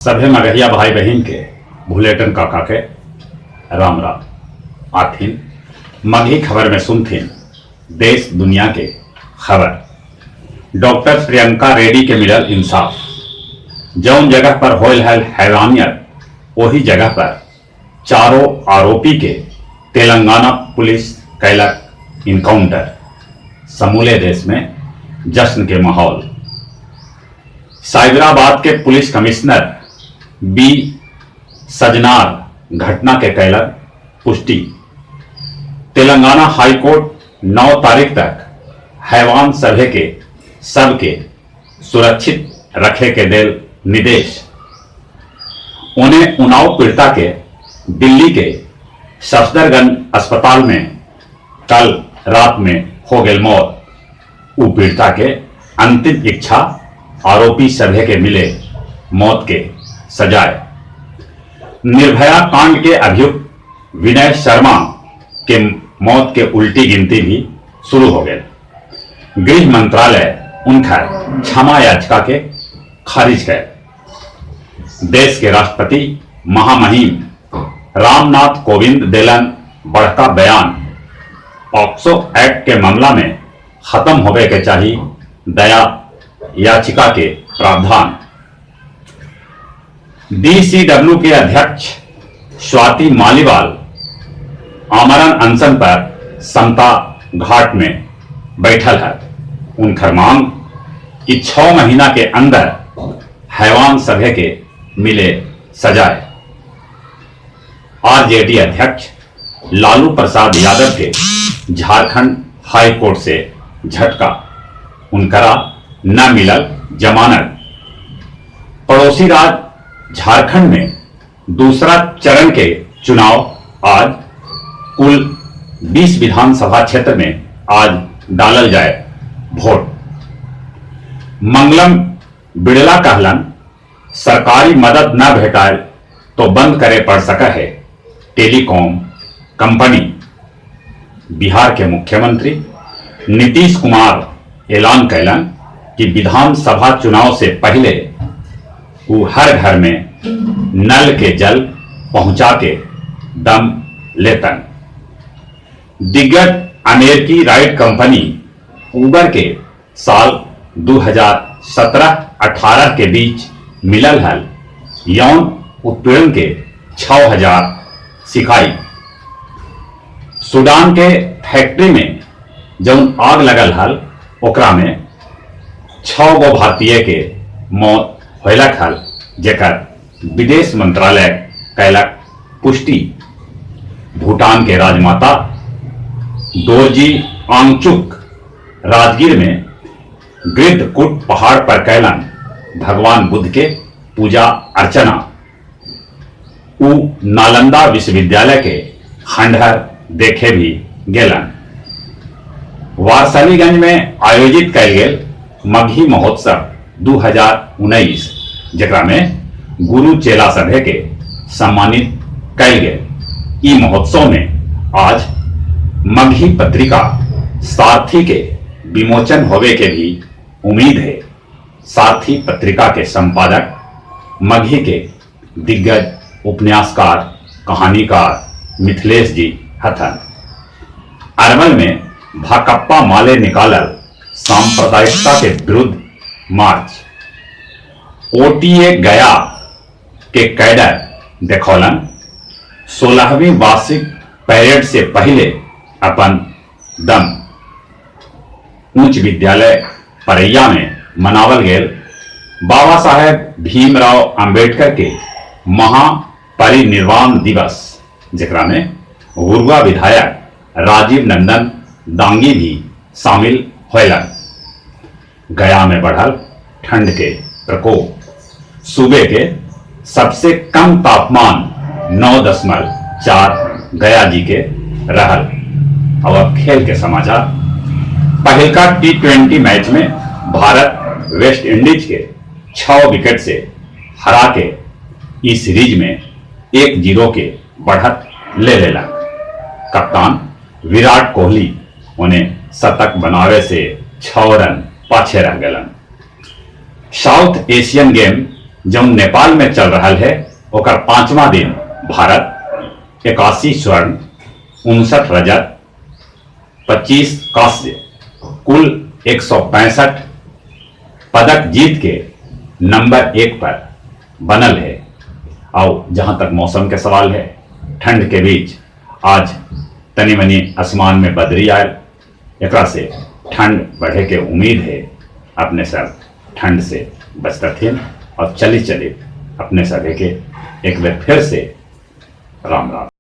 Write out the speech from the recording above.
सभे मगहिया भाई बहिन के भुलेटन काका के राम राम। आथिन मगही खबर में सुनथिन देश दुनिया के खबर। डॉक्टर प्रियंका रेड्डी के मिलल इंसाफ। जौन जगह पर होयल हल हैवानियत, वही जगह पर चारों आरोपी के तेलंगाना पुलिस कैलक इनकाउंटर। समूले देश में जश्न के माहौल। साइबराबाद के पुलिस कमिश्नर बी सजनार घटना के कैलक पुष्टि। तेलंगाना हाईकोर्ट 9 तारीख तक हैवान सभे के सबके सुरक्षित रखे के देल निर्देश। उन्हें उन्नाव पीड़िता के दिल्ली के सफदरगंज अस्पताल में कल रात में हो गई मौत। उ पीड़िता के अंतिम इच्छा आरोपी सभे के मिले मौत के सजाए। निर्भया कांड के अभियुक्त विनय शर्मा के मौत के उल्टी गिनती भी शुरू हो गई। गृह मंत्रालय उनका क्षमा याचिका के खारिज कर। देश के राष्ट्रपति महामहिम रामनाथ कोविंद देलन बड़का बयान। पॉक्सो एक्ट के मामला में खत्म होवे के चाहिए दया याचिका के प्रावधान। डीसीडब्ल्यू के अध्यक्ष स्वाति मालीवाल आमरण अनशन पर समता घाट में बैठल है। उनकर मांग कि 6 महीना के अंदर हैवान सभे के मिले सजाए। आरजेडी अध्यक्ष लालू प्रसाद यादव के झारखंड हाई कोर्ट से झटका, उनकरा न मिलल जमानत। पड़ोसी राज्य झारखंड में दूसरा चरण के चुनाव आज। कुल 20 विधानसभा क्षेत्र में आज डालल जाए वोट। मंगलम बिड़ला कहलन, सरकारी मदद न भेटाए तो बंद करे पड़ सका है टेलीकॉम कंपनी। बिहार के मुख्यमंत्री नीतीश कुमार ऐलान कैलन कि विधानसभा चुनाव से पहले वो हर घर में नल के जल पहुंचा के दम लेतन। दिग्गज अमेरिकी राइड कंपनी उबर के साल 2017-18 के बीच मिलल हल यौन उत्पीड़न के 6000 शिकायत। सूडान के फैक्ट्री में जौन आग लगल हल, ओकरा में छह गो भारतीय के मौत होलक हल, जेकर विदेश मंत्रालय कैलक पुष्टि। भूटान के राजमाता दोरजी आंगचुक राजगीर में गृद्धकूट पहाड़ पर कैलन भगवान बुद्ध के पूजा अर्चना। उ नालंदा विश्वविद्यालय के खंडहर देखे भी गेलन। वारसलीगंज में आयोजित कैल गेल मगही महोत्सव 2019, जेकरा में गुरु चेला सभे के सम्मानित कैल गेल। ई महोत्सव में आज मगही पत्रिका सारथी के विमोचन होवे के भी उम्मीद है। सारथी पत्रिका के संपादक मगही के दिग्गज उपन्यासकार, कहानीकार मिथिलेश जी हथन। अरवल में भाकप्पा माले निकालल सांप्रदायिकता के विरुद्ध मार्च। ओटीए गया के कैडर देखौलन 16वीं वार्षिक परेड से पहले अपन दम। उच्च विद्यालय परैया में मनावल गेल बाबा साहेब भीमराव अंबेडकर के महापरिनिर्वाण दिवस, जेकरा में गुरुआ विधायक राजीव नंदन दांगी भी शामिल होलन। गया में बढ़ल ठंड के प्रकोप। सूबे के सबसे कम तापमान 9.4 गया जी के रहल। और अब खेल के समाचार। पहिलका टी20 मैच में भारत वेस्ट इंडीज के 6 विकेट से हरा के इस सीरीज में 1-0 के बढ़त ले लेला। कप्तान विराट कोहली उन्हें शतक बनावे से 6 रन पाछे रह गलन। South Asian game जो नेपाल में चल रहा है ओकर 5वां दिन भारत 81 स्वर्ण, 59 रजत, 25 कांस्य, कुल 165 पदक जीत के नंबर 1 पर बनल है। और जहां तक मौसम के सवाल है, ठंड के बीच आज तनी मनी आसमान में बदरी आयल, एकरा से ठंड बढ़े के उम्मीद है। अपने सब ठंड से बचतथिन और चली चली अपने सभी के एक बार फिर से राम राम।